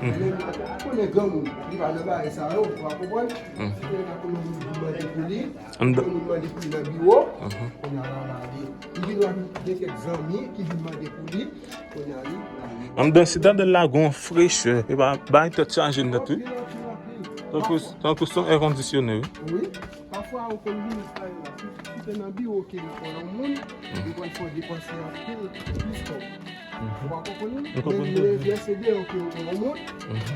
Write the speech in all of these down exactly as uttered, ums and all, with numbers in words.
Mhm. Menm lè ou konnen granmoun, li pa nan bagay sa yo, ou pa konprann? Mhm. Si te nan kolon moun vin mande pou li, An- granmoun mande pou li nan biwo, Mhm. kounye a la, la, li, li gen dwa gen kèk zanmi ki vin mande pou li, kounye a li, la, li. Anndan sitadèl la gon frechè, e pa bay tèt chaje nèt, wi. Anpil, anpil, anpil. Tankou, tankou se yon èkondisyone, wi. Wi. Pafwa, ou konn vin sitadèl la. Si, si se nan biwo ke ou pran yon moun, Mhm. li pral fè w depanse anpil, plis kòb. Mhm. Ou pa konprann? M konprann Men, tou. Men lè se deyò ke ou pran yon moun, Mhm.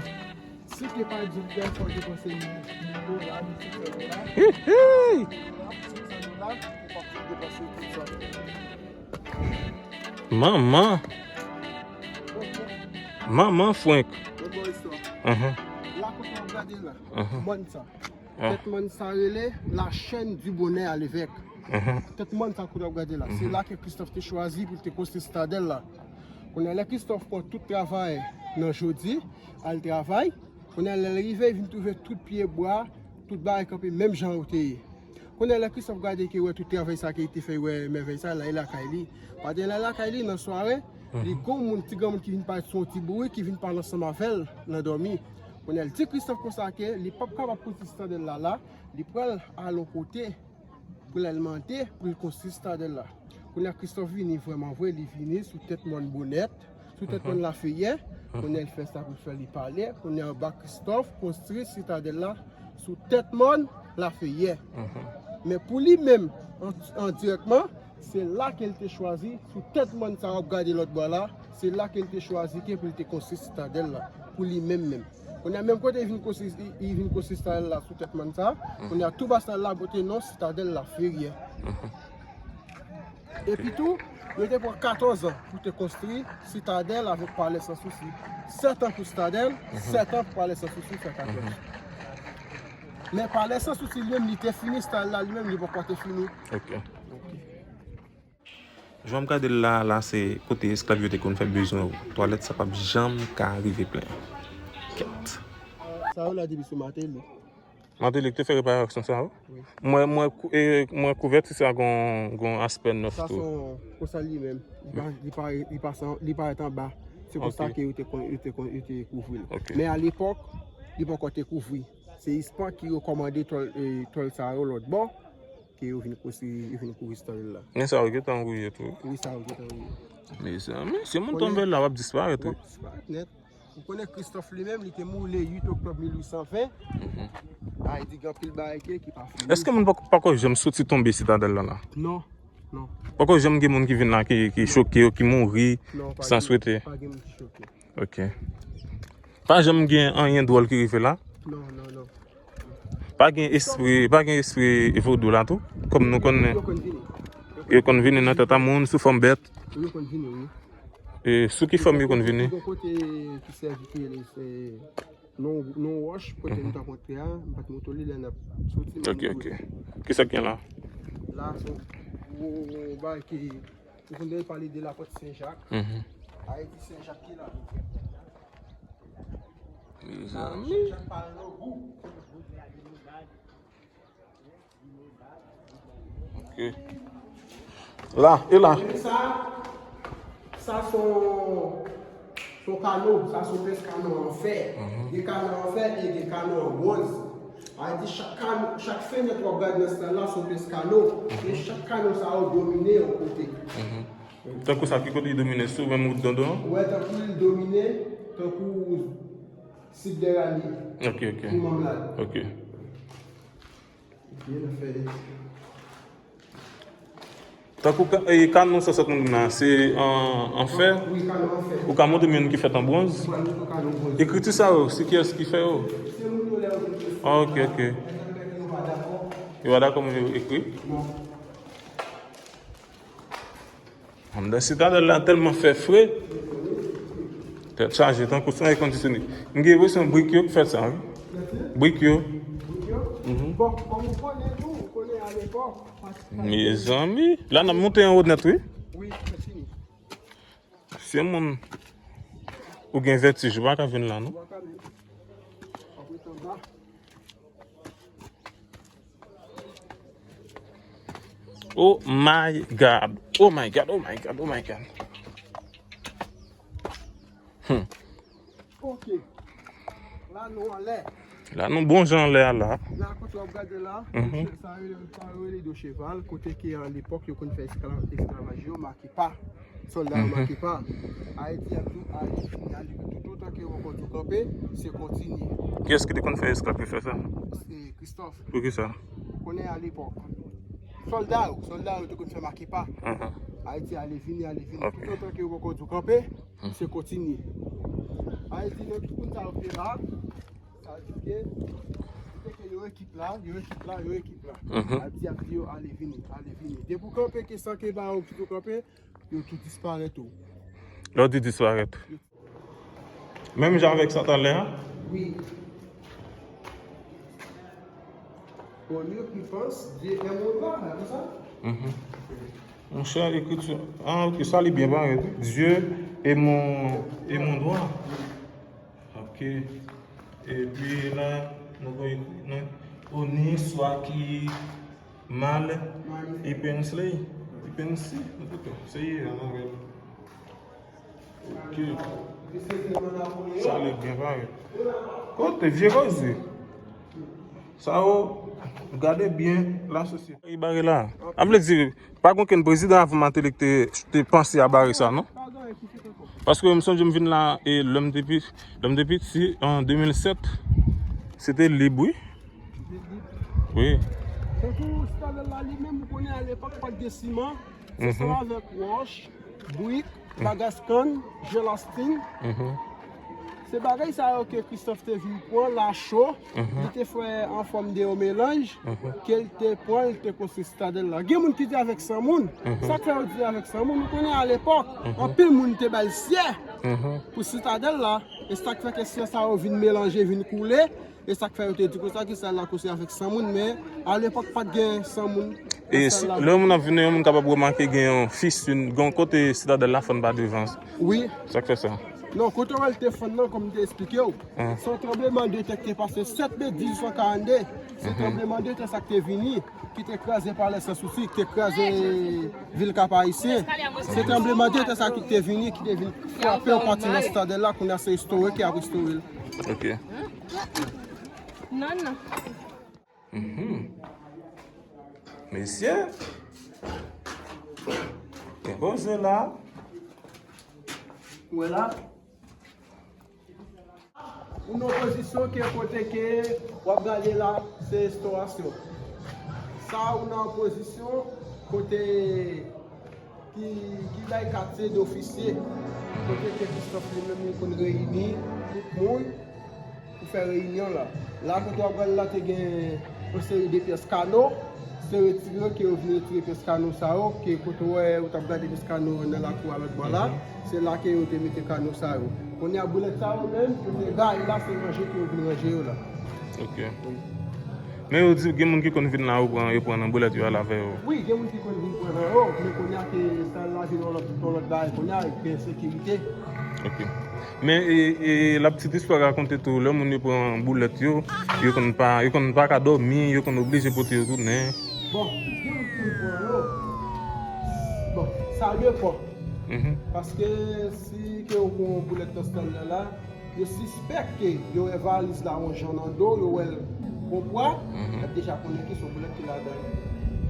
si ke pa egzanp, lè fò depanse mil, mil dola, mil senk san dola, Hi, hi! mil dola, senk san dola, ou pa bezwen depanse tout sa. Manman! Manman frenk! Mwen ba w istwa. Mhm. La kote w ap gade la, Mhm. mòn sa. Ah. Tèt mòn sa rele la chaîne du bonnet à l'évêque. Mhm. Tèt mòn sa kote w ap gade la. Se Mhm. la ke Kristòf te chwazi pou l te konstwi sitadèl la. Kounye a lè Kristòf pran tout travay nan jodi, al travay. Kounye a lè l rive, li vin twouve tout pye bwa, tout bagay kanpe menm jan yo te ye. Kounye a lè Kristòf gade ke wè tout travay sa ke li te fè, wè mèvèy sa la, e lakay li. Pandan l lakay li nan sware, li Mhm. gon moun, ti granmoun ki vin parèt sou yon ti bourik, ki vin pale ansanm avè l nan dòmi. Kounye a l di Kristòf konsa ke li p ap kapab konstwi sitadèl la la, li pral al yon kote pou l al mande pou l konstwi sitadèl la. Kounye a Kristòf vini vrèman vre, li vini sou tèt mòn Bonèt, sou tèt Mhm. mòn Lafeyè. Mhm. Kounye a l fè sa pou l fè li pale. Kounye a anba Kristòf konstwi sitadèl la sou tèt mòn Lafeyè. Mhm. Men pou li menm, an, an dirèkman, se la ke l te chwazi, sou tèt mòn sa w ap gade lòt bò la, se la ke l te chwazi ke pou l te konstwi sitadèl la, pou li menm menm. Kounye a menm kote li vin konstwi, li, li vin konstwi sitadèl la sou tèt mòn sa, kounye a tou ba sitadèl la pote non sitadèl Laferyè. Mhm. Epi tou, yo te pran katòz an pou te konstwi sitadèl avèk palè Sans Souci. Sèt an pou sitadèl, Mhm. sèt an pou palè Sans Souci, fè katòz. Mhm. Men palè Sans Souci li menm, li te fini, sitadèl la li menm, li poko te fini. Ok. Ok. Jan m gade l la, la se kote esklav yo te konn fè bezwen yo. Twalèt sa p ap janm ka rive plen. Kèt. Sa yo la depi sou Martelly. Martelly ki te fè reparasyon sa yo? Wi. Mwen, mwen, kou- e, mwen kouvèti sa gon, gon aspè nèf Sa tou. Son konsa li menm. Li pa, li pa, li pa san, li parèt anba. Se konsa ke yo te, kon- yo te, kon- yo te kouvri l. Men alepòk, li poko te kouvri. Se Ispan ki rekòmande tòl, e, tòl sa yo lòt bò, ke yo vin konstwi, yo vin kouvri Stadèl la. Men sa yo gentan rouye tou. Wi, sa yo gentan rouye. Mezanmi, si moun tonbe la, w ap disparèt, wi. W ap disparèt nèt. Ou konnen Christophe li menm, li te mouri le uit oktòb mil uit san ven. Sa vle di gen anpil bagay ki, ki pa fini. Èske moun pako, pako janm soti tonbe Sitadèl la, la? Non, non. Pako janm gen moun ki vin la, ki, ki choke yo, ki mouri san swete? Pa gen moun ki choke. Ok. Pa janm gen anyen dwòl ki rive la? Non, non, non. Pa gen espri, pa gen espri vodou la tou, kòm nou konnen. Yo konn vini. Yo konn vini nan tèt a moun, sou fòm bèt. Yo konn vini, wi. E sou ki fòm yo konn vini? Gon kote ki sèvi ki rele se non, non wòch, kote nou ta kontre a, m pa t montre w li lè n ap soti. Ok, ok. Kisa k gen la? La, se yon gwo bagay ki, nou konn pale de lapòt Sen Jak. Mhm. Ayiti Sen Jak ki la. Mezanmi. Sen Jak pa nan gou. Ok. La, e la. Sa, sa se yon, se yon kano, sa se yon pyès kano an fè. Mhm. Gen kano an fè e gen kano an bwonz. Sa vle di chak kano, chak fenèt w ap gade nan sal la se yon pyès kano. Mhm. Men chak kano sa yo domine yon kote. Mhm. Tankou sa, ki kote li domine? Sou menm wout Dondon an? Wè, tankou li domine, tankou Sid Dèranni. Ok, ok. Pou Manmlad. Ok. Byen fè. Tankou ka- e, kano sa sot moun nan, se an, an fè? Wi, kano an fè. Ou ka montre m youn ki fèt an bwonz? Mwen, mwen, kano bwonz. Ekriti sa yo, se kiyès ki fè yo? Se moun yo lè yo vin. Ah, ok, ok. Yo pa dakò. Yo pa dakò, men yo ekri? Non. Anndan Sitadèl la tèlman fè fre. Tèt chaje, tankou se yon èkondisyone. M gen enpresyon brik yo k fè sa, wi. Brik yo. Brik yo? Mhm. Bon, kòm ou konnen tou, ou konnen alepòk. Mezanmi. La, n ap monte anwo nèt, wi. Wi, fini. Si yon moun ou gen vètij, ou pa ka vin la, non? Ou pa ka menm. Ou ap ret anba. Oh my God. Oh my God, oh my God, oh my God. Hmm. Ok. La nou anlè. La nou bon jan anlè a la. La kote w ap gade la, mhm, sa yo rele, sa yo rele do cheval, kote ke alepòk yo konn fè esklav, esklavaj yo, Makepa. Sòlda yo, mhm, Makepa. Ayiti ap tou, Ayiti fini ale. Toutotan ke yo poko tou kanpe, se kontinye. Kiyès ki te konn fè esklav ki fè sa? Se Christophe. Poukisa? Konnen alepòk. Sòlda yo, sòlda yo te konn fè Makepa. Mhm. Ayiti ale vini, ale vini. Ok. Toutotan ke yo poko tou kanpe, mhm, se kontinye. Ayiti, nan tout moun sa yo te la, sa vle di ke, kote ke yo ekip la, yo ekip la, yo ekip la. Mhm. Ayiti ap di yo ale vini, ale vini. Depi w kanpe ke san ke ba yo ki tou kanpe, yo tou disparèt tou. Lè w di disparèt. Menm jan avèk sa talè a? Wi. Bon, yo ki panse, Dieu est mon roi, se sa? Mhm. Monchè, ekriti, ah, ok, sa li byen parèt, wi. Dieu est mon, est mon droit. Ok. Epi la, nou konn ekri, non, Oni Swaki Mal Ipensley. Ipensi, se ye, an anglè. Ok. Sa li byen parèt. Kote vye koze? Sa yo, gade byen, lasosyete. Li bare la. A vle di, pa gen okenn prezidan avan Martelly ki te, te panse a bare sa, non? Paske m sonje m vin la, e lè m te pi, lè m te piti, an de mil sèt, se te lib, wi. Wi. Tankou Sitadèl la li menm, ou konnen alepòk pa t gen siman. Se sèlman avèk wòch, brik, bagas kann, jelastin. Mhm. Se bagay sa yo ke Christophe te vin pran, lacho, mhm, li te fè an fòm de yon melanj, mhm, ke l te pran, l te konstwi Sitadèl la. Gen moun ki di avèk san moun. Mhm. Sa k fè yo di avèk san moun? Ou konnen alepòk, mhm, anpil moun te ba l syè, mhm, pou Sitadèl la. E sa k fè ke syè sa yo vin melanje, vin koule. E sa k fè yo te di konsa ke Sitadèl la konstwi avèk san moun, men alepòk pa t gen san moun. E si, lè yon moun ap vini, yon moun kapab remake gen yon fis, yon, gen yon kote Sitadèl la fòn pa devan. Wi. Sa k fè sa? Non, kote w wè l te fann nan, kòm m te eksplike w, se yon tranblemanntè ki te pase sèt me dizuit san karannde. Se tranblemanntè sa ki te vini, ki te kraze Palais Sans Souci, ki te kraze vil Kap Ayisyen. Se tranblemanntè sa ki te vini, ki te vin frape yon pati nan Sitadèl la, kounye a se restore ki ap restore l. Ok. Non, non. Mhm. Mesye, gen koze la. Ou wè la? Ou nan pozisyon ke kote ke w ap gade la, se restorasyon. Sa ou nan pozisyon kote ki, ki bay katye de ofisye, kote ke Christophe li menm li konn reyini tout moun pou fè reyinyon la. La kote w ap gade la te gen yon seri de pyès kano, se retire ke yo vin retire pyès kano sa yo, ke kote w wè ou t ap gade pyès kano nan lakou a lòt bò la, se la ke yo te mete kano sa yo. Kounye a boulèt sa yo menm, yo te gaye la, se ranje ke yo vin ranje yo la. Ok. Wi. Men yo di gen moun ki konn vin la, yo pran, yo pran nan boulèt yo al avè yo. Wi, gen moun ki konn vin pran nan yo, men kounye a ke sa la vin yon lòt, yon lòt bagay. Kounye a gen ensekirite. Ok. Men e, e, la petite histoire rakonte tou, lè moun yo pran boulèt yo, yo konn pa, yo konn pa ka dòmi, yo konn oblije pote yo tounen. Bon, gen moun ki konn pran yo. Bon, sa depan. Mhm. Paske si ke ou pran yon boulèt nan Stanley la, yo sispèk ke yo wè valiz la yon jan nan do, yo wè l gon pwa, mhm, y ap deja konnen ke se yon boulèt ki ladan l.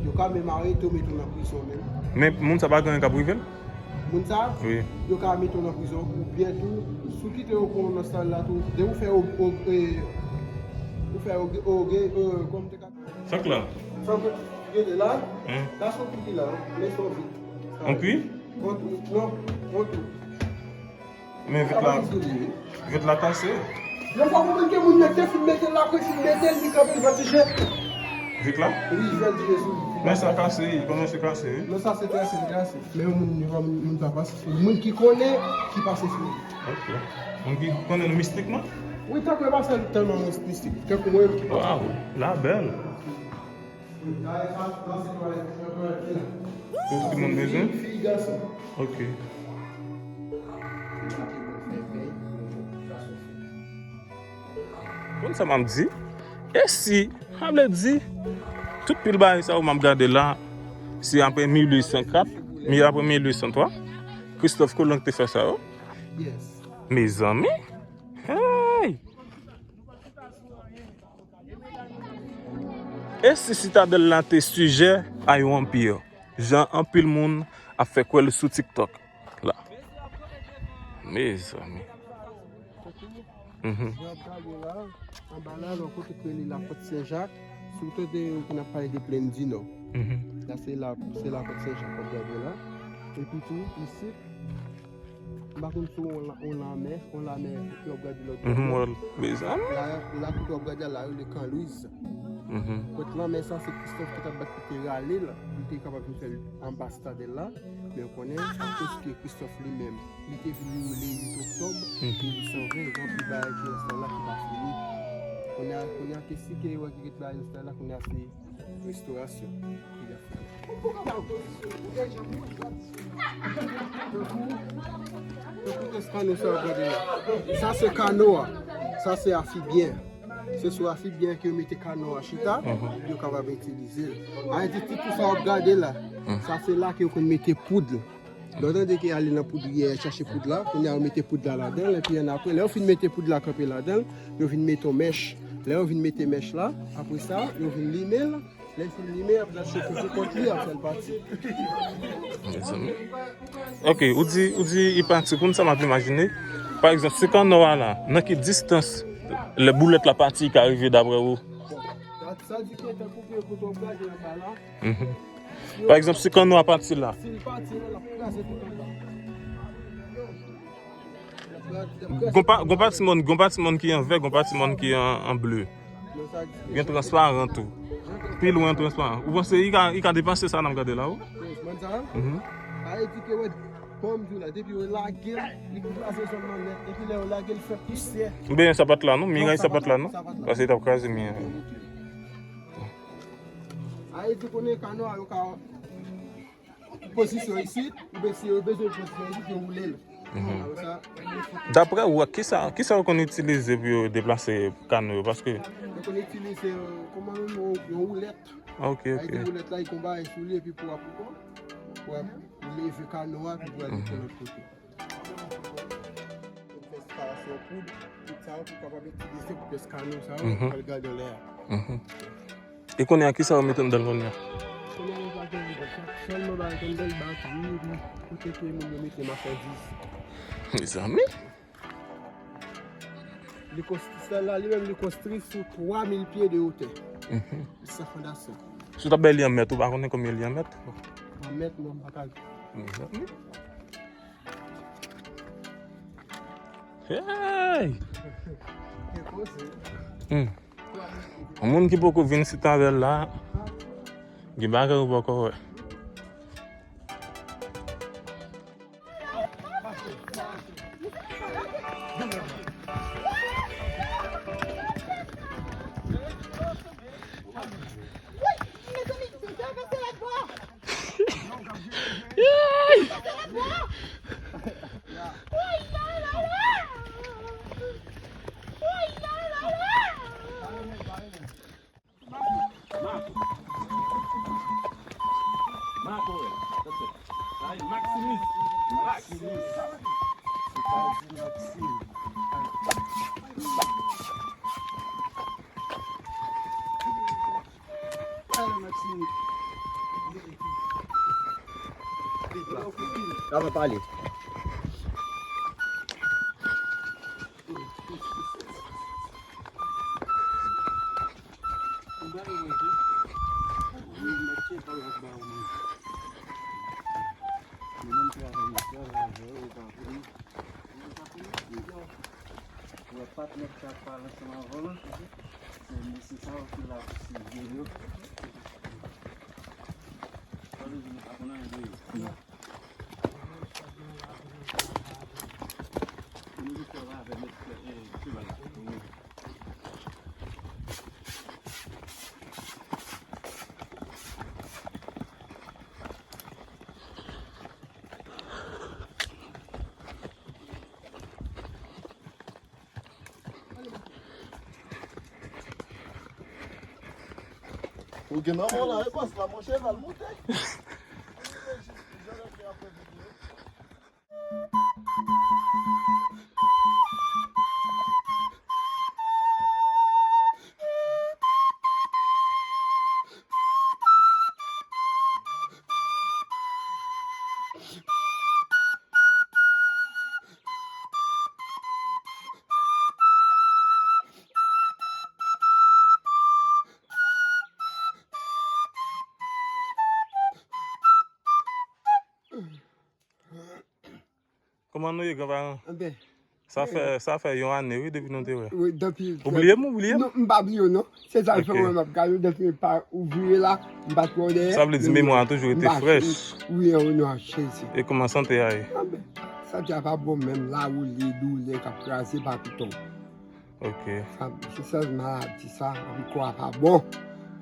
Yo ka menm arete w, mete w nan prizon menm. Men moun sa pa gen anyen k ap rive l? Moun sa? Wi. Yo ka mete w nan prizon, oubyen tou, si w kite yo pran w nan sal la tou, depi w fè o-, o-, e, ou fè o-, o-, e, kòm te ka. Sa k la? Sa k rete la? Hmm. Gason ki la, men se yon vit. Yon kwi? Yon tou, non, yon tou. Men vit la, vit la kase. Yon fwa konprann ke moun nan te fin mete l la, apre fin mete l, li kanpe, li fè ti je. Vit la? Wi, li fè ti je sou vit la. Men sa kase, li kòmanse kase, wi. Non, sa se trase, li trase. Men yon moun, yon moun, moun pa pase sou li. Moun ki konnen, ki pase sou li. Ok. Moun ki konnen l mistikman? Wi, tankou e pa sèl tèlman moun mistik. Tankou mwen ki pase. Waw, la bèl. Pou timoun bezwen? Fi, gason. Ok. Konn sa m ap di? E si, sa vle di, tout pil bagay sa yo m ap gade la, se apre mil uit san kat, mi apre mil uit san twa, Christophe Colomb te fè sa yo? Yes. Mezanmi! Hey! E si Sitadèl la te sijè a yon anpi, jan anpil moun ap fè kwè l sou TikTok la? Mezanmi. Mhm. Jan w ap gade la, anba la, lè w kote k rele Lapòt Sen Jak, si w tande yo konn ap pale de Plenn di Nò. Mhm. La se la, se Lapòt Sen Jak w ap gade la. Epi tou, isit, m pa konn si w wè yon la-, yon lanmè, yon lanmè, epi w ap gade lòt bò. Mhm, mezanmi. La, la kote w ap gade la, yo rele Kan Lwiz. Mhm. Kot lanmè sa, se Christophe ki t ap bat pou te rale l, pou te kapab vin fè l anba Sitadèl la. Men w konnen, akoz ke Christophe li menm, li te vin youle uit oktòb mil uit san ven, gen anpil bagay ki nan Sitadèl la ki pa fini. Kounye a, kounye a, ke si ke yo ki ret bagay nan Sitadèl la, kounye a se restorasyon ki ap fèt. Tankou, tankou kano sa w ap gade la. Sa se kano a. Sa se afibyen. Se sou afibyen ke yo mete kano a chita, mhm, yo kapab itilize l. Ayiti, tout sa w ap gade la, mhm, sa se la ke yo konn mete poud. Lè w tande ke ale nan poudriyè chache poud la, kounye a yo mete poud la ladan l, epi annapre, lè yo fin mete poud la kanpe ladan l, yo vin mete yon mèch. Lè yo vin mete mèch la, apre sa, yo vin limen l. Lè l fin limen, apre l ap chofe pou kont li, ap fè l pati. Mezanmi. Ok, ou di, ou di li pati, konn sa m ap imajine. Pa egzanp, si kano a la, nan ki distans lè boulèt la pati, li ka rive daprè ou? Sa, sa di ke tankou ke kote w ap gade anba la. Mhm. Pa egzanp, si kano a pati la. Si l pati la, l ap kraze tout anba. L ap kraze, l ap kraze. Gon pa, gon pati mòn, gon pati mòn ki an vè, gon pati mòn ki an, an ble. Gen transparan tou. Pi lwen transparan. Ou panse li ka, li ka depase sa n ap gade la, wi? Mòn sa? Mhm. Sa vle di ke, wè, kòm m di w la, depi yo lage l, li kraze zòn nan nèt. Epi lè yo lage l, fè pousyè. Oubyen sapat la, non? Miray sapat la, non? Paske li t ap kraze miray. Sa vle di konnen kano a yo ka pozisyon isit, oubyen si yo bezwen pozisyon isit, yo woule l. Mhm. Apre sa, Daprè ou, kisa, kisa yo konn itilize pou yo deplase kano yo? Paske Yo konn itilize, euh, kòman menm, yon, yon woulèt. Ok, Sa vle di ok. Woulèt la, li gon bagay sou li, epi pou w ap, pou w ap leve kano a, epi pou w al Mhm. Lòt kote. Pou fè eskalasyon poud, tout sa yo pou kapab itilize pou pèse kano sa yo, Mhm. Pou al gade anlè a. Mhm. E kounye a, kisa yo mete anndan l kounye a? Kounye a, yo pa gen anndan, sèlman bagay ki anndan l, batri, epi kote ke moun yo mete machandiz. Mezanmi. Li konstwi, sèl la, li menm, li konstwi sou twa mil pye de wotè. Mhm. Li san fondasyon. Si w t ap bay li an mèt, ou pa konnen konbyen li an mèt? An mèt, non, m pa ka di. Mezanmi. Hey! Hmm. Yon moun ki poko vin Sitadèl la, gen bagay ou poko wè. Mato. Mato, wè. Sa e Maximus. Maximus. Se pa di Maxime. Ay. Ay, Maximus. Sa va pale. Wè patnè k ap pale ansanm avè w lan, se mesye sa yo ki la pou siveye yo. Sa vle di nou pa konn anyen de yo. Ou gen nan men w la, repons la, mon cheval monte. Kòman nou ye, granparan? Anben, sa fè, sa fè yon ane, wi, depi nou te wè. Wi, depi. Ou bliye m, ou bliye m? Non, m pa bliye w, non. Se sa k fè mwen m ap gade w depi pa ou vire la, m pa t wè w dèyè. Sa vle di memwa a toujou rete frèch. Wi, o non a Jezi. E kòman sante a ye? Anben, sante a pa bon menm, lawouli, doulè k ap kraze pa piton. Ok. Sa, se sèl maladi sa, anpi kò a pa bon.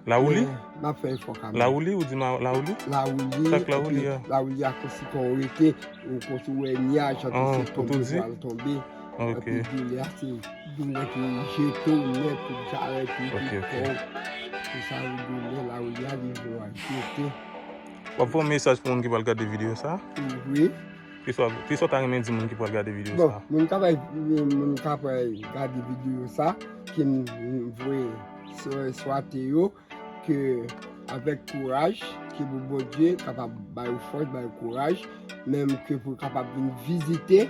Lawouli? Men, m ap fè efò kanmenm. Lawouli, ou di ma-, lawouli? Lawouli, sa k lawouli a? Lawouli a konsi kò w rete, ou konsi w wè nyaj an, oh, se tonbe, vwal tonbe. Ok. Epi doulè a, se doulè ki jete w nèt, tout jarèt, tout kò w. Se sa, doulè, lawouli a, li vin w a jete. W ap fè yon mesaj pou moun ki pral gade videyo sa? Wi. Kisa, kisa w ta renmen di moun ki pral gade videyo sa? Bon, moun k ap, moun k ap gade videyo sa, ke m voye swa-, swate yo, ke avèk kouraj, ke pou Bondye kapab ba yo fòs, ba yo kouraj, menm ke pou kapab vin vizite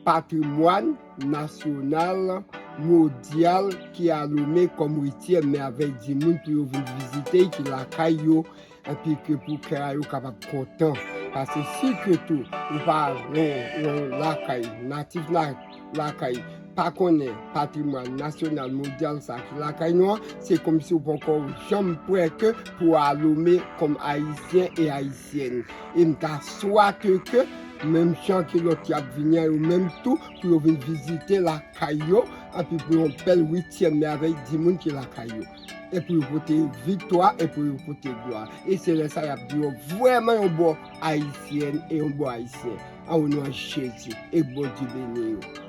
patrimwàn nasyonal, mondyal ki a Lome kòm uityèm mèvèy di mond pou yo vin vizite, ki lakay yo, epi ke pou kè a yo kapab kontan. Paske si ke tou ou pa yon, yon lakay, natif la, lakay, pa konnen patrimwàn nasyonal mondyal sa ki lakay nou an, se kòmsi ou poko janm prè ke pou a Lome kòm Ayisyen e Ayisyèn. E m ta swate ke menm jan ke lòt y ap vini an, yo menm tou, pou yo vin vizite lakay yo, epi pou yon bèl uityèm mèvèy di mond ki lakay yo. E pou yo pote viktwa, e pou yo pote glwa. E se lè sa y ap di yo vrèman yon bon Ayisyèn e yon bon Ayisyen. An o non a Jezi, e Bondye beni yo.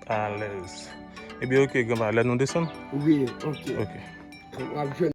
Alèz. Ebyen, ok, granpa, lè nou desann? Wi, ok. Ok. W ap jwenn